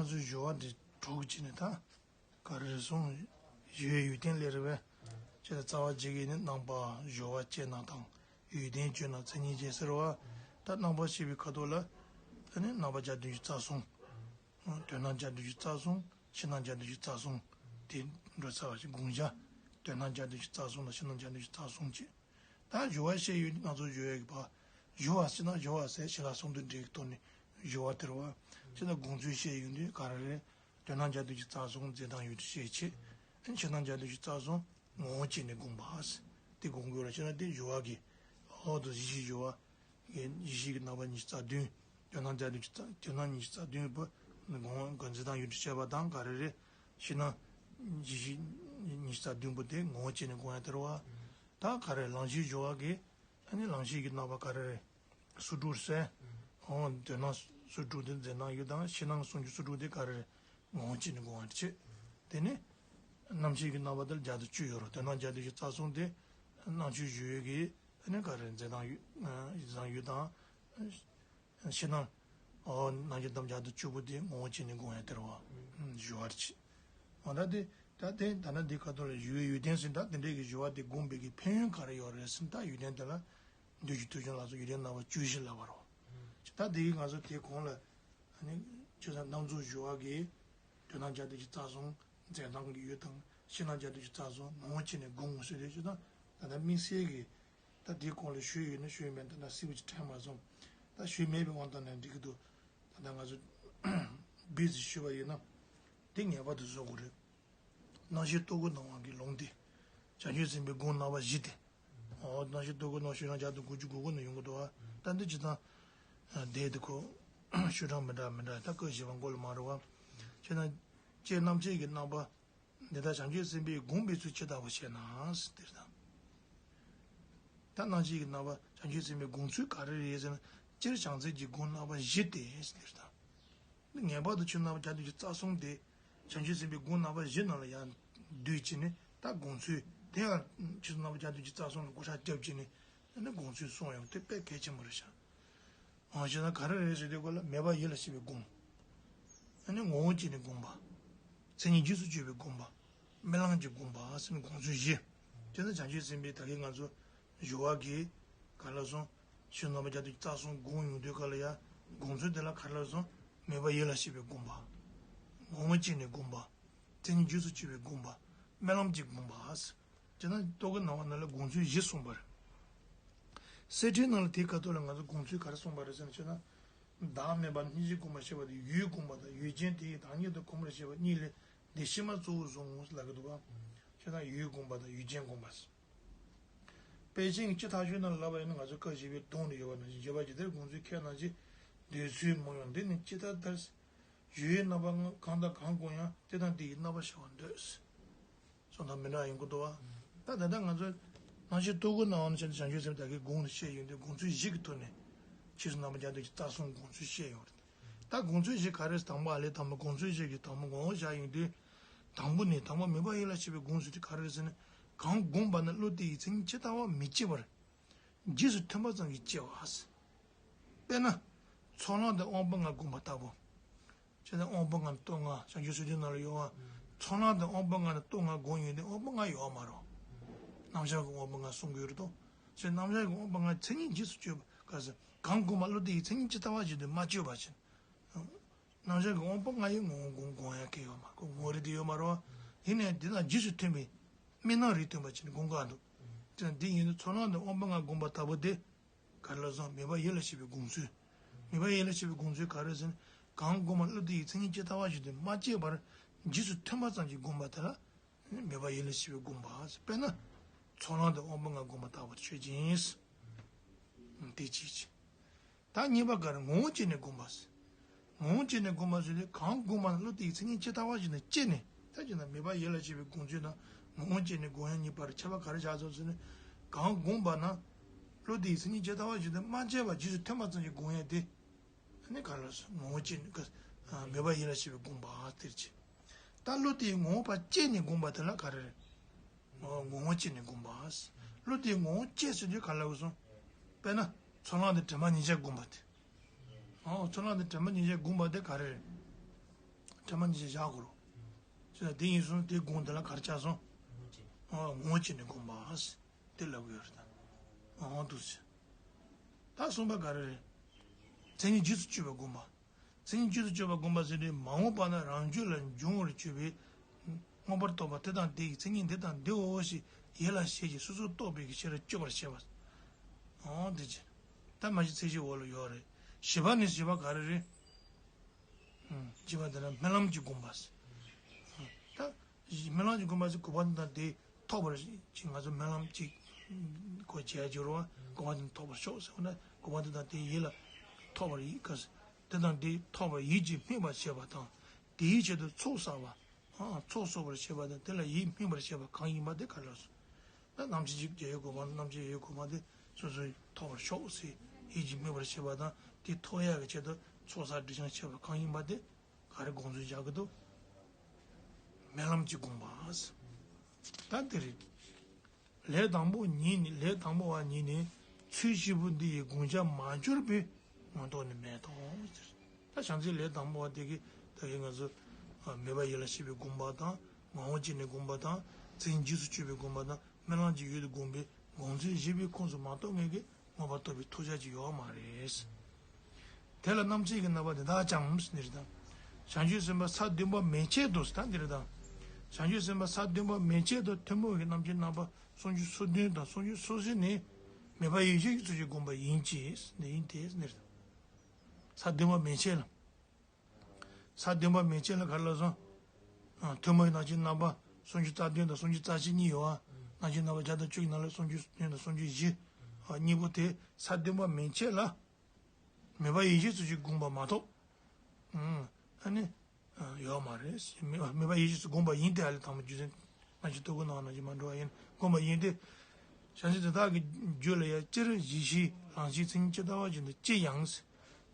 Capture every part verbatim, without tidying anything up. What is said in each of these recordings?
སོའི་སྦྱོར་བ་འདི་དྲུག་བྱས་ནས་ད་ག་རེ་རེད་གསུངས། སྦྱོར་བའི་ཡོན་ཏན་ལས་རེད་པས། ཅེས་རྩ་བ་བརྒྱད་ཀྱིས་ནི་རྣམ་པ་སྦྱོར་བ་བཅས་རྣམས་དང་། ཡོན་ཏན་བརྗོད་རྣམས་མཚན་ཉིད་ཅན་ཟེར་བ། ད་རྣམ་པ་ཞེས་པའི་ཁ་དོག་ལ་ད་ནི་རྣམ་པ་བརྒྱ་བདུན་ཅུ་རྩ་གསུམ། དོན་རྣམ་བརྒྱ་བདུན་ཅུ་རྩ་གསུམ། ཕྱི་ནང་བརྒྱ་བདུན་ཅུ་རྩ་གསུམ། དེ་འགྲོ་ཚར་བ་ཞིག་དགོངས་བཞག། དོན་རྣམ་བརྒྱ་བདུན་ཅུ་རྩ་གསུམ་དང་ཕྱི་ནང་བརྒྱ་བདུན་ཅུ་རྩ་གསུམ་བཅས། ད་སྦྱོར་བ་བཤད་ཡོང་དུས་སྣ་ཚོགས་སྦྱོར་བའི་བར། སྦྱོར་བ་ཕྱི་ནང་སྦྱོར་བ་ཟེར་ཞི་ལྷག་གསུམ་དུ་འདྲེས་ཀྱི་ཐོག་ནས་སྦྱོར་བ་སྟེར་བ། ཕྱི་ནང་དགོངས་ཚུལ་བཤད་ཡོང་དུས་ག་རེ་རེད། དོན་རྣམ་བརྒྱ་བདུན་ཅུ་རྩ་གསུམ་རྫས་དང་ཡུལ་དུ་ཤེས་བྱེད། ཕྱི་ནང་བརྒྱ་བདུན་ཅུ་རྩ་གསུམ་ངོ་བོ་བཅས་ནས་བསྒོམ་པ། དེ་སྒོམ་དགོས་ལ་ཕྱི་ནང་དེ་སྦྱོར་བ་གི་འོག་ཏུ་གཞི་ཤེས་སྦྱོར་བ། གཞི་ཤེས་ཀྱི་རྣམ་པ་ཉི་ཤུ་རྩ་བདུན། དོན་རྣམ་བརྒྱ་བདུན་ཅུ་རྩ་དོན་རྣམ་ཉི་ཤུ་རྩ་བདུན་པོ་སྒོམ་རྫས་དང་ཡུལ་དུ་ཤེས་པ་དང་ག་རེ་རེད། ཕྱི་ནང་གཞི་ཤེས་ཉི་ཤུ་རྩ་བདུན་པོ་དེ་ངོ་བོ་བཅས་ནས་བསྒོམ་ཡ་སྟེར་བ། ད་ག་རེ་རེད། ལམ་ཤེས་སྦྱོར་བ་གི་ཨ་ནི་ལམ་ཤེས་ཀྱི་རྣམ་པ་ག་རེ་རེད། སོ་དྲུག་ཟེར། འོ་དོན་རྣམ་སོ་དྲུག་དེ་རྫས་རྣམ་ཡུལ་དང་ཕྱི་ནང་སོ་བཅུ་སོ་དྲུག་དེ་ག་རེ་རེད། ངོ་བོ་བཅས་ནས་བསྒོམ་པར་བྱེད། དེ་ནི་རྣམ་ཤེས་ཀྱི་རྣམ་པ་དེ་ལ་བརྒྱ་དང་བཅུ་ཡོད་རེད། དོན་རྣམ་བརྒྱ་དང་བཅུ་རྩ་གསུམ་དེ་རྣམ་བཅུ་སྦྱོར་བའི་གི་ཨ་ནི་ག་རེ་རེད། རྫས་དང་ཡུལ་རྫས་དང་ཡུལ་དང་། ཕྱི་ནང་། འོ་རྣམ་བཅུ་དང་བརྒྱ་དང་བཅུ་པོ་དེ་ངོ་བོ་བཅས་ནས་བསྒོམ་ཡ་སྟེར་བ། སྦྱོར་བར་བྱེད། འོ་ད་དེ་ད་དེ་ད་ནི་འདི་ཁ་ཐོག་ལ་སྦྱོར་བའི་ཡོན་ཏན་ཟེར་ད་དེ་འདྲའི་གི་སྦྱོར་བ་དེ་བསྒོམ་པའི་གི་ཕན་ཡོན་ག་རེ་ཡོད་རེད་ཟེར་ན། ད་ཡོན་ཏན་དེ་ལ་འདོད་ཀྱི་དུས་ཀྱང་ལ་སོགས་ཡོན་ཏན་རྣམ་པ་བཅུ་བཞི་ལབ་པ་རེད། ད་དེ་ང་ཚོ་དེ་གོང་ལ་ཨ་ནི་ཅི་ཟེར་རྣམ་རྫོགས་སྦྱོར་བ་གི་དོན་རྣམ་བརྒྱ་དང་བཅུ་རྩ་གསུམ་རྫས་དང་གི་ཡུལ་དང་ཕྱི་ནང་བརྒྱ་དང་བཅུ་རྩ་གསུམ་ངོ་བོ་བཅས་ནས་བསྒོམ་ཟེར་དེ་ཅི་དང་ད་ལྟ་དམིགས་བསལ་གི་ད་དེའི་གོང་ལ་ཞུས་ཡོད་ན་ཞུས་མེད་ད་ལྟ་སྲིད་པ་ཅིག་དྲན་མ་སོང་། ད་ཞུས་མེད་པའི་དབང་ཐོག་ནས་འགྲིག་གི་འདུག་ད་ལྟ་ང་ཚོ་བེད་ཅིག་ཞུས་པ་ཡིན་ན་དེ་ངེས་པར་དུ་བཟོ་དགོས་རེད། རྣམ་ཤེས་རྟོག་གེ་སྣང་བ་གི་ལུང་དེ། བྱང་ཆུབ་སེམས་དཔའི་སྒོམ་རྣམ་པ་བཞི་དེ། འོ་རྣམ་ཤེས་རྟོག་གེ་སྣང་བ་ཤོག་གྲངས་བརྒྱ་དང་དགུ་བཅུ་གོ་དགུ་ནས་ཡོང་གི་འདུག་བ། ད་འདི་ཇི་ལྟར་བསྡད་དེ་ཁོ་ཤོག་གྲངས་མི་འདྲ་མི་འདྲ་ད་སྐབས་བཞི་པ་མགོ་ལ་མ་རེད་བ། ཁྱེད་རང་ཅེས་རྣམ་ཤེས་ཀྱི་རྣམ་པ་འདི་དག་བྱང་ཆུབ་སེམས་དཔའི་སྒོམ་པའི་ཚུལ་ཇི་ལྟ་བུ་ཞེ་ན་ཟེར་ད། ད་རྣམ་ཤེས་ཀྱི་རྣམ་པ་བྱང་ཆུབ་སེམས་དཔའི་སྒོམ་ཚུལ་ག་རེ་རེད་ཟེར་ན། སྤྱིར་བྱང་སེམས་ཀྱི་སྒོམ་རྣམ་པ་བཞི་སྟེ་ཟེར་ད། ངེས་པར་དུ་ཆོས་རྣམ་པ་བརྒྱ་དང་བཅུ་རྩ་གསུམ་དེ་བྱང་ཆུབ་སེམས་དཔའི་སྒོམ་རྣམ་པ་བཞི་ནང་ལ་ཡང་བསྡུས་ཀྱི་ནི་ད་སྒོམ་ཚུལ་དེ་ཡང་ཆོས་རྣམ་པ་བརྒྱ་དང་བཅུ་རྩ་གསུམ་ལ་བགོ་བཤའ་བརྒྱབ་ཀྱི་ནི་ཨ་ནི་སྒོམ་ཚུལ་གསུངས་ཡོང་དེ་དཔེ་གལ་ཆེན་པོ་རེད་ཤག་འོ་ཞེ་ན་ག་རེ་རེད་ཟེར་དུས་སྐོར་ལ་མོས་པ་ཡིད་ལ་བྱེད་པའི་སྒོམ། ཨ་ནི་ངོ་བོ་བཅས་ནས་སྒོམ་པ། མཚན་ཉིད་རྗེས་སུ་སྤྱོད་པའི་སྒོམ་པ། རྨི་ལམ་གྱི་སྒོམ་པ་ཟེར་ནས་སྒོམ་ཚུལ་བཞི། དེ་ནི་བྱང་ཆུབ་སེམས་དཔའི་ད་གིན་ང་ཚོ་སྦྱོར་བ་གི་ག་ལ་སོང་། ཆོས་རྣམ་པ་བརྒྱ་དང་བཅུ་རྩ་གསུམ་སྒོམ་ཡོང་དུས་སྐབས་ལ་ཡང་སྒོམ་ཚུལ་དེ་ལ་ག་ལ་སོང་། མོས་པ་ཡིད་ལ་བྱེད་པའི་སྒོམ་པ། ངོ་བོ་བཅས་ནས་སྒོམ་པ། མཚན་ཉིད་རྗེས་སུ་སྤྱོད་པའི་སྒོམ་པ། རྨི་ལམ་གྱི་སྒོམ་པ། དེ་ན་རྟོག་གེ་སྣང་བ་ནང་ལ་སྒོམ་ཚུལ་བཞི་གསུངས་པ་རེད། གསེར་ཕྲེང་ནང་ལ་དེའི་ཁ་ཐོག་ལ་ང་ཚོ་སྒོམ་ཚུལ་ག་རེ་གསུངས་པ་རེད་ཟེར་ན་ཆོས་ན། བདག་མེད་པ་སྙིང་རྗེ་སྒོམ་པར་བྱེད་པ་དེ་ཡུལ་སྒོམ་པ་དང་ཡུལ་ཅན་དེ་ཡི་བདག་ཉིད་དུ་གོམས་པར་བྱེད་པ་གཉིས་ལས་འདི་ཕྱི་མ་གཙོ་བོར་བཟུང་ངོ་ལབ་ཀྱི་འདུག་ག་ཆོས་ན་ཡུལ་སྒོམ་པ་དང་ཡུལ་ཅན་སྒོམ་པ། དཔལ་ཆེན་གྱི་སྤྱི་ཐག་ཆོད་ནང་ལ་ལབ་པ་ཡིན་ན་ང་ཚོ་སྐབས་བཞི་པའི་དོན་དུ་ཡོད་པ་ནང་བཞིན་རྒྱས་པར་ཇི་ལྟར་དགོངས་ཚུལ་ཁས་བླངས་ཀྱི་འདོད་ཚུལ་མང་ཡང་འདི་ནི་ཇི་ལྟར་ལྟར། ཡུལ་རྣམ་པ་ལྔ་གང་དང་གང་བསྒོམ་ཡང་དེ་དང་དེ་ཡི་རྣམ་པར་ཤར་བར་འདོད། སོང་དང་མི་འདྲ་ཡིན་དགོས་འདུག་བ། ད་ད་ལྟ་ང་ཚོ་རྣམ་ཤེས་རྟོག་གེ་སྣང་བ་ནང་བཞིན་བྱང་ཆུབ་སེམས་དཔའི་སྒོམ་ཚུལ་བཤད་ཡོང་དུས་སྒོམ་ཚུལ་བཞི་གི་ཐོག་ནས་ཆོས་རྣམ་པ་བརྒྱ་དང་བཅུ་རྩ་གསུམ་སྒོམ་ཚུལ་བཤད་ཡོང་རེད། ད་སྒོམ་ཚུལ་བཞི་ག་རེ་དང་པོ་ཨ་ལས་དང་པོ་སྒོམ་ཚུལ་བཞི་གི་དང་པོ་ངོ་བོ་བཞག་ཡོང་དུས། དང་པོ་ནས་དང་པོ་མོས་པ་ཡིད་ལ་བྱེད་པའི་སྒོམ་ཚུལ་དེ་ག་རེ་རེད་ཟེར་ན། གང་བསྒོམས་པ་ན་བློ་དེ་ཡི་མཚན་ཉིད་ཇི་ལྟ་བ་མི་སྐྱེ་བར། རྗེས་སུ་མཐུན་པ་ཙམ་གྱིས་སྐྱེ་བ། དཔེར་ན། ཚོགས་ལམ་དང་དབང་པོ་ལྔ་བསྒོམས་པ་ལྟ་བུ། བྱས་ན་དབང་པོ་ལྔ་ནི་སྟོབས་ལྔ་བྱང་ཆུབ་སེམས་དཔའི་ནང་ལ་ཡོད་པ། ཚོགས་ལམ་དང་དབང་པོ་ལྔ་ནི་སྟོབས་ལྔ་སྒོམ་ཡོང་དུས་དབང་པོ་ལྔ་ཡོད་མ་རེད། རྣམ་གཞག་གི་དབང་པོ་ལྔ་གསུང་གི་ཡོད་རེད་དོ། བྱས་རྣམ་གཞག་གི་དབང་པོ་ལྔ་མཚན་ཉིད་རྗེས་སུ་སྤྱོད་པ་ག་ཟེར། གང་བསྒོམས་པ་བློ་དེ་ཡི་མཚན་ཉིད་ཇི་ལྟ་བ་བཞིན་དུ་མ་སྐྱེས་པ་བཞིན། རྣམ་གཞག་གི་དབང་པོ་ལྔ་ཡི་ངོ་བོ་སྒོམ་སྒོམ་ཡ་གལ་ཡོད་མ་རེད། ཁོ་ངོ་བོ་རིག་དེ་ཡོད་མ་རེད་བ། ཡིན་ནའི་འདི་ལ་རྗེས་སུ་མཐུན་པའི་རྨི་ལམ་རིགས་མཐུན་པ་བྱས་ནས་སྒོམ་ག་འདུག་དེ་ཡིན་དུས་ཚོགས་ལམ་དང་དབང་པོ་ལྔ་བསྒོམས་པ་ལྟ་བུ་དེ། ག་རེ་ལབ་སོང་། མོས་པ་ཡིད་ལ་བྱེད་པའི་སྒོམ་ཚུལ། མོས་པ་ཡིད་ལ་བྱེད་པའི་སྒོམ་ཚུལ་ག་རེ་ཟེར་ན། གང་བསྒོམས་པ་བློ་དེ་ཡི་མཚན་ཉིད་ཇི་ལྟ་བ་བཞིན་དུ་མ་སྐྱེས་པར་རྗེས་སུ་མཐུན་པ་ཙམ་གྱིས་བསྒོམས་པ་དེ་ལ་མོས་པ་ཡིད་ལ་བྱེད་པའི་སྒོམ་པ། དཔེར་ན། ཚོགས་ལམ་དང་དབང་པོ་ལྔ་བསྒོམས་པ་ལྟ་བུ་ཆོས་ཅན། དེ་གཅིག་བྱས། ད་གཉིས་པ་ག་རེ། ངོ་བོ་བཅས་ནས་བསྒོམ་པ། ངོ་བོ་བཅས་ནས་བསྒོམ་པ་ཟེར་དུས་གང་བསྒོམས་པ་ན་བློ་དེ་ཡི་མཚན་ཉིད་ཇི་ལྟ་བ་བཞིན་དུ་སྐྱེས་ནས། ད་ཅི་ན་མོས་པ་ཡིད་ལ་བྱེད་པའི་སྒོམ་ཚུལ་དང་ངོ་བོ་བཅས་ནས་སྒོམ་ཡ་གཉིས་བར་ཁྱད་པར་ག་རེ་བཞག་སོང་ཟེར་ན། གང་བསྒོམས་པ་ན་བློ་དེ་ཡི་མཚན་ཉིད་ཇི་ལྟ་བ་བཞིན་དུ་མ་སྐྱེས་པར་རྗེས་སུ་མཐུན་པ་ཙམ་གྱིས་སྒོམ་ཡ་དེ། ཨ་ནི་ག་ལ་སོང་། ངོ་བོ་བཅས་ནས་ཀ་མོས་པ་ཡིད་ལ་བྱེད་པའི་སྒོམ་པ་དེར་བྱེད། ད་བློ་དེ་ཡི་ངོ་བོ་ཕར་བཅད་ནས་བསྒོམ་པ་དེ་ལ་ག་རེ་རེད། ངོ་ངོ་བོ་བཅད་ནས་བསྒོམ་པ། བློ་དེ་ཡི་ངོ་བོ་བཅད་ཟེར་དུས་ག་ལ་སོང་། དཔེར་ན་ཚོགས་ལམ་དེ་དྲན་པ་ཉིད་ཅན་བསྒོམ་པ་དེ། ཨོ་ཚོགས་ལམ་དེ་དྲན་པ་ཉིད་ཅན་བསྒོམ་པ་དེ་ག་རེ་རེད། ཕྲ་མ་གཉིས་ཆ་བཞག་དགོས་རེད། ཅེས་དེ་ཡིན་སོང་དེ་དགོངས་དེ་ལ་ག་རེ་ཆགས་སོང་། ངོ་བོ་ཉིད་ནས་བསྒོམ་པ་ཟེར་དེ་ལབ་ཀྱི་ཡོད་རེད་ད། འོ་འདུག་ཟེར། ད་གསུམ་པ་ག་རེ་རེད། མཚན་ཉིད་རྗེས་སུ་གཅོད་པ་བསྒོམ་པ། མཚན་ཉིད་རྗེས་སུ་གཅོད་པ་བསྒོམ་པ་ཟེར་དུས་མ་འོངས་པ་ན་རང་རྒྱུད་ལ་འབྱུང་བར་གྱུར་པའི་མངོན་པར་རྟོགས་པ་དེ་དང་དེ་ཡི་མཚན་ཉིད་འདི་དང་འདིའོ་ཞེས་ཡིད་ལ་བྱེད་ཅིང་སོ་སོར་རྟོག་པའི་ཕྱིར་གཅོད་པར་བྱེད་པ། འོ་འདི་ཅི། ད་མ་གཞི་ཚད་གཞི་འོག་ལ་ཡོད་རེད། བཞི་པ་ནི་བཞི་པ་ག་རེ་རེད། བཞི་པ་དེ་ལ་སྨོན་ལམ་གྱིས་བསྒོམ་པ། ད་སྨོན་ལམ་གྱིས་བསྒོམ་པ་ཟེར་གོ་འཕང་དང་དེ་ཐོབ་པར་ཅིག་ང་ཚོ་སྨོན་ལམ་ཅིག་གོ་བྱས་བྱུར་བ་གོ་འཕང་དེ་ཐོབ་པར་ཤོག་ཟེར་བ་ན་གོ་འཕང་དེ་དང་དེ་ཡིད་ལ་ཐོབ་པར་ཡིད་ཀ་དེ་དང་དེ་ཐོབ་པར་ཡིད་ཀྱིས་སྨིན་པར་བྱེད་པ་དང་དེའི་ཆེད་དུ་ཚོགས་བསགས་པ། ཚོགས་གསོག་པར་བྱེད་པ་དང་དེ་ལ་ཡིད་སྨིན་པར་བྱེད་པ་གང་ཡིན་པ་དེ་ག་རེ་ལབ་སོང་། ད་རྣམ་མཁྱེན་གྱི་རྒྱལ་བའི་གོ་འཕང་རྣམ་མཁྱེན་ཡོད་གོ་འཕང་དེ་སོ་སོའི་ཐོབ་པར་ཤོག་ཟེར་ཡིད་ཀྱིས་སྨིན་པར་བྱེད་པ་དང་དེ་ཐོབ་ཡག་གི་ཆེད་དུ་ཚོགས་བསགས་སྒྲིབ་སྦྱང་བྱེད་པ་གང་ཡིན་པ་དེ་ག་རེ་དགོངས་ཚུལ་བཞག་གི་འདུག་སྨོན་ལམ་གྱིས་བསྒོམ་པ། ད་དེ་རེད། ལས་དང་པོ་ཉིད་ནི་ལས་དང་པོ་བ་ཉིད་ནི་ཚུལ་བཞི་པོ་འདི་ཡི་དགོངས་འཆར་མ་གྱུར་པའི་ངོ་ཐོག་ནི་མེད་དོ། ད་བྱང་ཆུབ་ལས་དང་པོ་བ་དེ་གི་ད་གི་ང་ཚོ་མོས་པ་ཡིད་ལ་བྱེད་པའི་བསྒོམ་པ་དང་ངོ་བོ་ཉིད་ནས་བསྒོམ་པ་དང་མཚན་ཉིད་རྗེས་སུ་གཅོད་པའི་བསྒོམ་པ་དང་སྨོན་ལམ་གྱི་ཡུལ་དུ་བསྒོམ་པའི་དགོངས་ཚུལ་བཞི་པའི་ཁོངས་སུ་མ་གཏོགས་ངེས་ཀྱི་མངོན་པར་རྟོགས་པའི་ཐོབ་བྱ་ཅིག་ཡོད་མ་རེད། དེ་ལ་རྣམ་མཁྱེན་གྱི་རྣམ་པ་འདི་དག་ཀྱང་ཟེར་ནི་རེད་དམ། བྱང་ཆུབ་སེམས་དཔའ་ས་བདུན་པ་མན་ཆད་དུ་ཟེར་ད་འདི་རེད་དམ། བྱང་ཆུབ་སེམས་དཔའ་ས་བདུན་པ་མན་ཆད་དུ་ཐུན་མོང་གི་རྣམ་མཁྱེན་རྣམ་པ་སུམ་ཅུ་སོ་བདུན་དང་སུམ་ཅུ་སོ་བཞི་ནི་མོས་པ་ཡིད་བྱེད་ཀྱི་ཚུལ་གྱིས་བསྒོམ་པ་ཡིན་གྱི་འདི་ཡིན་ཏེ་ཟེར་ནི་རེད་དམ། ས་བདུན་པ་མན་ཆད་ལ། ས་བདུན་པ་མན་ཆད་ལ་ག་རེ་ལབ་སོང་། ཨ། ཐུན་མོང་གི་རྣམ་མཁྱེན་རྣམ་པ་སུམ་ཅུ་རྩ་བདུན་དང་སུམ་ཅུ་རྩ་གཅིག་གཉིས་ཡོད་པ། རྣམ་མཁྱེན་རྣམ་པ་བརྒྱ་དང་བཅུ་གི་ནང་ལ་སུམ་ཅུ་སོ་བདུན་དང་སུམ་ཅུ་བཞི། ཨ། གཉིས་པོ་དེ་ས་བདུན་པ་མན་ཆད་ལ་མོས་པ་ཡིད་བྱེད་ཚུལ་གྱིས་བསྒོམ་པ་མ་གཏོགས། ཨ་ནི། ཡོད་མ་རེད། མོས་པ་ཡིད་བྱེད་ཚུལ་བསྒོམ་པ་ཡིན་ཏེ་ཨ་ལས་དང་པོ་རྒྱུ་མཚན་ནང་བཞིན་ལྟོ་གོས་ནང་ནང་བཞིན་མ་འགྲོ་བ་ཡིན་བསྒོམ་པ་ཡིན་ཏེ། བྱང་ཆུབ་དེ་དག་གི་རྒྱུད་ལ་ཡང་སྤྱིར་གཞི་ཤེས་རང་བཞིན་མཚན་ཉིད་ཇི་ལྟ་བ་བཞིན་དུ་སྐྱེ་ཡང་།